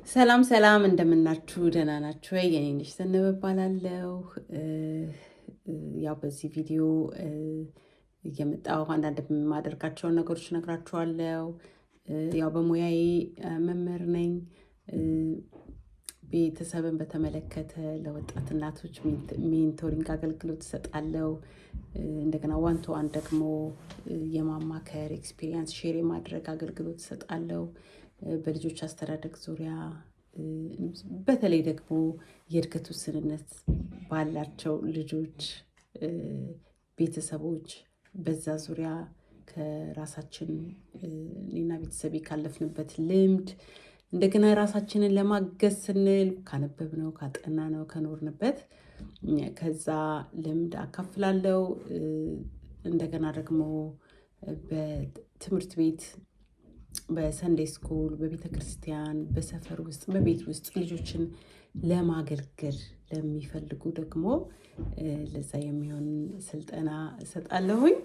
ሰላም ሰላም፣ እንደምናችሁ? ደህና ናችሁ ወይ? የኔ ነሽ ዘነበ እባላለሁ። ያው በዚህ ቪዲዮ እየመጣሁ አንዳንድ የማደርጋቸውን ነገሮች እነግራችኋለሁ። ያው በሙያዬ መምህር ነኝ። ቤተሰብን በተመለከተ ለወጣት እናቶች mentoring አገልግሎት እሰጣለሁ። እንደገና one to one ደግሞ የማማከር፣ experience share የማድረግ አገልግሎት እሰጣለሁ። በልጆች አስተዳደግ ዙሪያ፣ በተለይ ደግሞ የእድገት ውስንነት ባላቸው ልጆች ቤተሰቦች፣ በዛ ዙሪያ ከራሳችን፣ እኔና ቤተሰቤ ካለፍንበት ልምድ፣ እንደገና ራሳችንን ለማገዝ ስንል ካነበብነው፣ ካጠናነው፣ ከኖርንበት ከዛ ልምድ አካፍላለሁ። እንደገና ደግሞ በትምህርት ቤት፣ በ Sunday school፣ በቤተ ክርስቲያን፣ በሰፈር ውስጥ፣ በቤት ውስጥ ልጆችን ለማገልገል ለሚፈልጉ ደግሞ ለዛ የሚሆን ስልጠና እሰጣለሁኝ።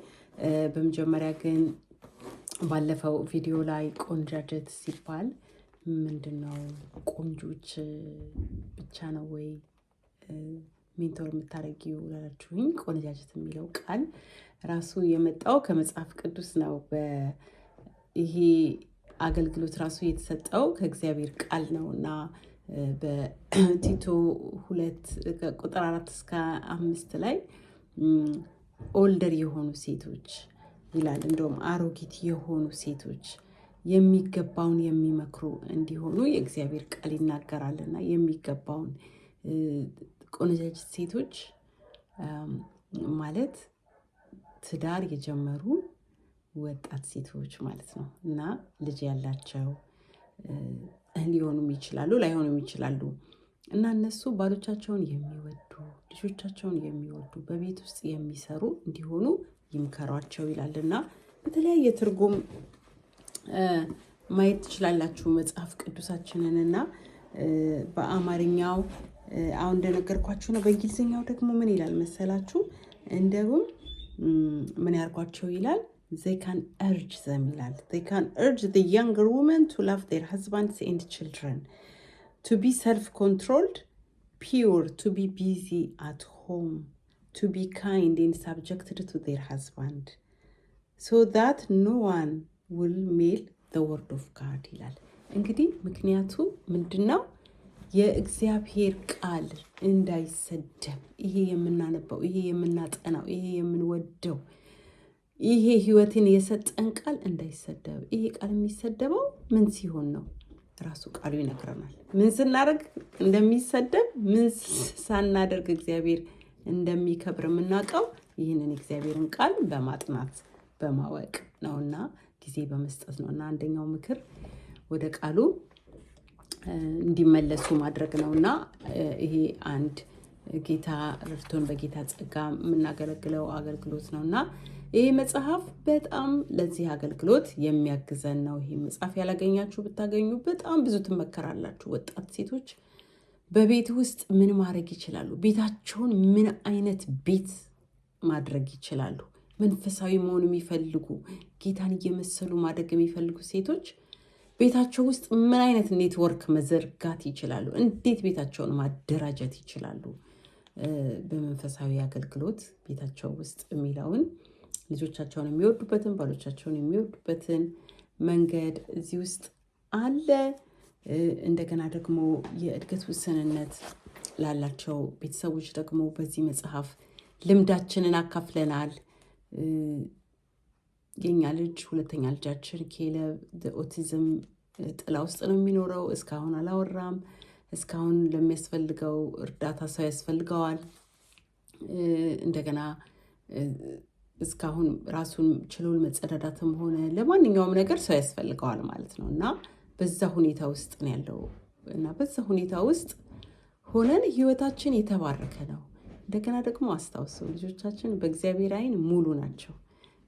በመጀመሪያ ግን ባለፈው ቪዲዮ ላይ ቆንጃጀት ሲባል ምንድን ነው፣ ቆንጆች ብቻ ነው ወይ mentor የምታደርጊው ላላችሁኝ፣ ቆነጃጀት የሚለው ቃል ራሱ የመጣው ከመጽሐፍ ቅዱስ ነው። ይሄ አገልግሎት ራሱ የተሰጠው ከእግዚአብሔር ቃል ነው እና በቲቶ 2 ቁጥር 4 እስከ 5 ላይ older የሆኑ ሴቶች ይላል። እንደውም አሮጊት የሆኑ ሴቶች የሚገባውን የሚመክሩ እንዲሆኑ የእግዚአብሔር ቃል ይናገራልና፣ የሚገባውን ቆነጃጅት ሴቶች ማለት ትዳር የጀመሩ ወጣት ሴቶች ማለት ነው እና ልጅ ያላቸው ሊሆኑም ይችላሉ፣ ላይሆኑም ይችላሉ። እና እነሱ ባሎቻቸውን የሚወዱ፣ ልጆቻቸውን የሚወዱ፣ በቤት ውስጥ የሚሰሩ እንዲሆኑ ይምከሯቸው ይላል። እና በተለያየ ትርጉም ማየት ትችላላችሁ መጽሐፍ ቅዱሳችንን። እና በአማርኛው አሁን እንደነገርኳችሁ ነው። በእንግሊዝኛው ደግሞ ምን ይላል መሰላችሁ? እንደውም ምን ያርጓቸው ይላል? They can urge them ይላል። They can urge the younger women to love their husbands and children, to be self-controlled, pure, to be busy at home, to be kind and subjected to their husband, so that no one will malign the word of God ይላል። እንግዲህ ምክንያቱ ምንድን ነው? የእግዚአብሔር ቃል እንዳይሰደብ፣ ይሄ የምናነበው፣ ይሄ የምናጠናው፣ ይሄ የምንወደው፣ ይሄ ህይወትን የሰጠን ቃል እንዳይሰደብ። ይሄ ቃል የሚሰደበው ምን ሲሆን ነው? ራሱ ቃሉ ይነግረናል። ምን ስናደርግ እንደሚሰደብ፣ ምን ሳናደርግ እግዚአብሔር እንደሚከብር የምናውቀው ይህንን የእግዚአብሔርን ቃል በማጥናት፣ በማወቅ ነውና ጊዜ በመስጠት ነው። እና አንደኛው ምክር ወደ ቃሉ እንዲመለሱ ማድረግ ነው። እና ይሄ አንድ ጌታ ረድቶን በጌታ ጸጋ የምናገለግለው አገልግሎት ነው። እና ይሄ መጽሐፍ በጣም ለዚህ አገልግሎት የሚያግዘን ነው። ይሄ መጽሐፍ ያላገኛችሁ ብታገኙ በጣም ብዙ ትመከራላችሁ። ወጣት ሴቶች በቤት ውስጥ ምን ማድረግ ይችላሉ? ቤታቸውን ምን አይነት ቤት ማድረግ ይችላሉ? መንፈሳዊ መሆን የሚፈልጉ፣ ጌታን እየመሰሉ ማደግ የሚፈልጉ ሴቶች ቤታቸው ውስጥ ምን አይነት ኔትወርክ መዘርጋት ይችላሉ? እንዴት ቤታቸውን ማደራጀት ይችላሉ? በመንፈሳዊ አገልግሎት ቤታቸው ውስጥ የሚለውን፣ ልጆቻቸውን የሚወዱበትን፣ ባሎቻቸውን የሚወዱበትን መንገድ እዚህ ውስጥ አለ። እንደገና ደግሞ የእድገት ውስንነት ላላቸው ቤተሰቦች ደግሞ በዚህ መጽሐፍ ልምዳችንን አካፍለናል። የኛ ልጅ፣ ሁለተኛ ልጃችን ኬለብ ኦቲዝም ጥላ ውስጥ ነው የሚኖረው። እስካሁን አላወራም። እስካሁን ለሚያስፈልገው እርዳታ ሰው ያስፈልገዋል። እንደገና እስካሁን ራሱን ችሎ መጸዳዳትም ሆነ ለማንኛውም ነገር ሰው ያስፈልገዋል ማለት ነው። እና በዛ ሁኔታ ውስጥ ነው ያለው። እና በዛ ሁኔታ ውስጥ ሆነን ህይወታችን የተባረከ ነው። እንደገና ደግሞ አስታውሱ፣ ልጆቻችን በእግዚአብሔር ዓይን ሙሉ ናቸው።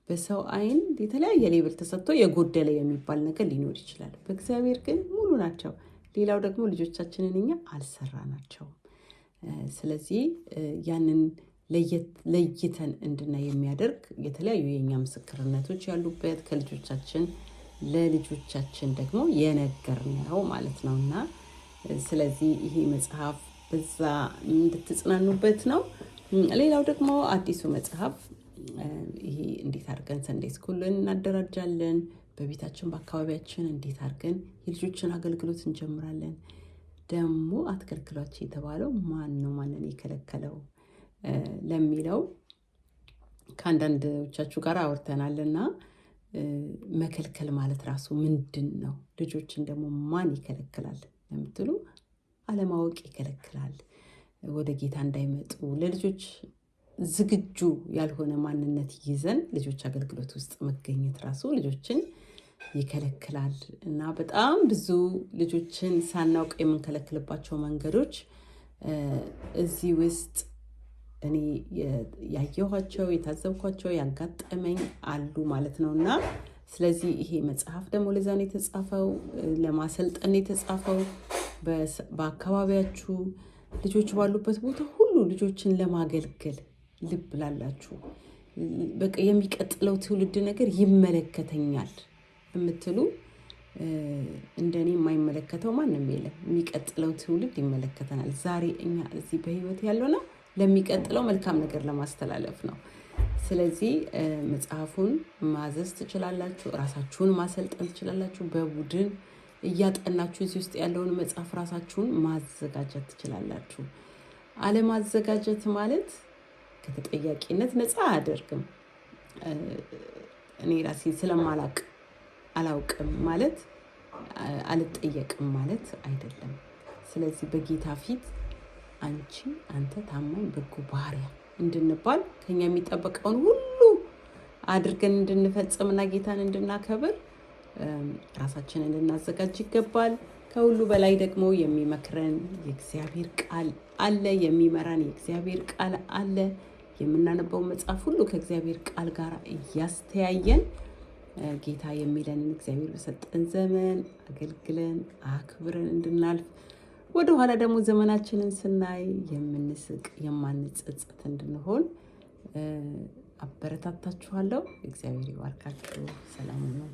በሰው ዓይን የተለያየ label ተሰጥቶ የጎደለ የሚባል ነገር ሊኖር ይችላል። በእግዚአብሔር ግን ሙሉ ናቸው። ሌላው ደግሞ ልጆቻችንን እኛ አልሰራናቸውም። ስለዚህ ያንን ለይተን እንድናይ የሚያደርግ የተለያዩ የእኛ ምስክርነቶች ያሉበት፣ ከልጆቻችን ለልጆቻችን ደግሞ የነገርነው ማለት ነው። እና ስለዚህ ይሄ መጽሐፍ በዛ እንድትጽናኑበት ነው። ሌላው ደግሞ አዲሱ መጽሐፍ ይሄ እንዴት አድርገን Sunday school ን እናደራጃለን፣ በቤታችን በአካባቢያችን እንዴት አድርገን የልጆችን አገልግሎት እንጀምራለን። ደግሞ አትከልክሏቸው የተባለው ማን ነው? ማንን የከለከለው ለሚለው ከአንዳንዶቻችሁ ጋር አውርተናል እና መከልከል ማለት ራሱ ምንድን ነው? ልጆችን ደግሞ ማን ይከለክላል ለምትሉ አለማወቅ ይከለክላል። ወደ ጌታ እንዳይመጡ ለልጆች ዝግጁ ያልሆነ ማንነት ይዘን ልጆች አገልግሎት ውስጥ መገኘት ራሱ ልጆችን ይከለክላል እና በጣም ብዙ ልጆችን ሳናውቅ የምንከለክልባቸው መንገዶች እዚህ ውስጥ እኔ ያየኋቸው፣ የታዘብኳቸው፣ ያጋጠመኝ አሉ ማለት ነው። እና ስለዚህ ይሄ መጽሐፍ ደግሞ ለዛ ነው የተጻፈው፣ ለማሰልጠን የተጻፈው። በአካባቢያችሁ ልጆች ባሉበት ቦታ ሁሉ ልጆችን ለማገልገል ልብ ላላችሁ፣ በቃ የሚቀጥለው ትውልድ ነገር ይመለከተኛል የምትሉ፣ እንደኔ የማይመለከተው ማንም የለም። የሚቀጥለው ትውልድ ይመለከተናል። ዛሬ እኛ እዚህ በህይወት ያለው ነው ለሚቀጥለው መልካም ነገር ለማስተላለፍ ነው። ስለዚህ መጽሐፉን ማዘዝ ትችላላችሁ። ራሳችሁን ማሰልጠን ትችላላችሁ። በቡድን እያጠናችሁ እዚህ ውስጥ ያለውን መጽሐፍ ራሳችሁን ማዘጋጀት ትችላላችሁ። አለማዘጋጀት ማለት ከተጠያቂነት ነፃ አያደርግም። እኔ ራሴን ስለማላቅ አላውቅም ማለት አልጠየቅም ማለት አይደለም። ስለዚህ በጌታ ፊት አንቺ፣ አንተ ታማኝ በጎ ባሪያ እንድንባል ከኛ የሚጠበቀውን ሁሉ አድርገን እንድንፈጽምና ጌታን እንድናከብር ራሳችንን ልናዘጋጅ ይገባል። ከሁሉ በላይ ደግሞ የሚመክረን የእግዚአብሔር ቃል አለ። የሚመራን የእግዚአብሔር ቃል አለ። የምናነበው መጽሐፍ ሁሉ ከእግዚአብሔር ቃል ጋር እያስተያየን ጌታ የሚለንን እግዚአብሔር በሰጠን ዘመን አገልግለን አክብረን እንድናልፍ፣ ወደኋላ ደግሞ ዘመናችንን ስናይ የምንስቅ የማንጸጸት እንድንሆን አበረታታችኋለሁ። እግዚአብሔር ይባርካችሁ። ሰላም ነው።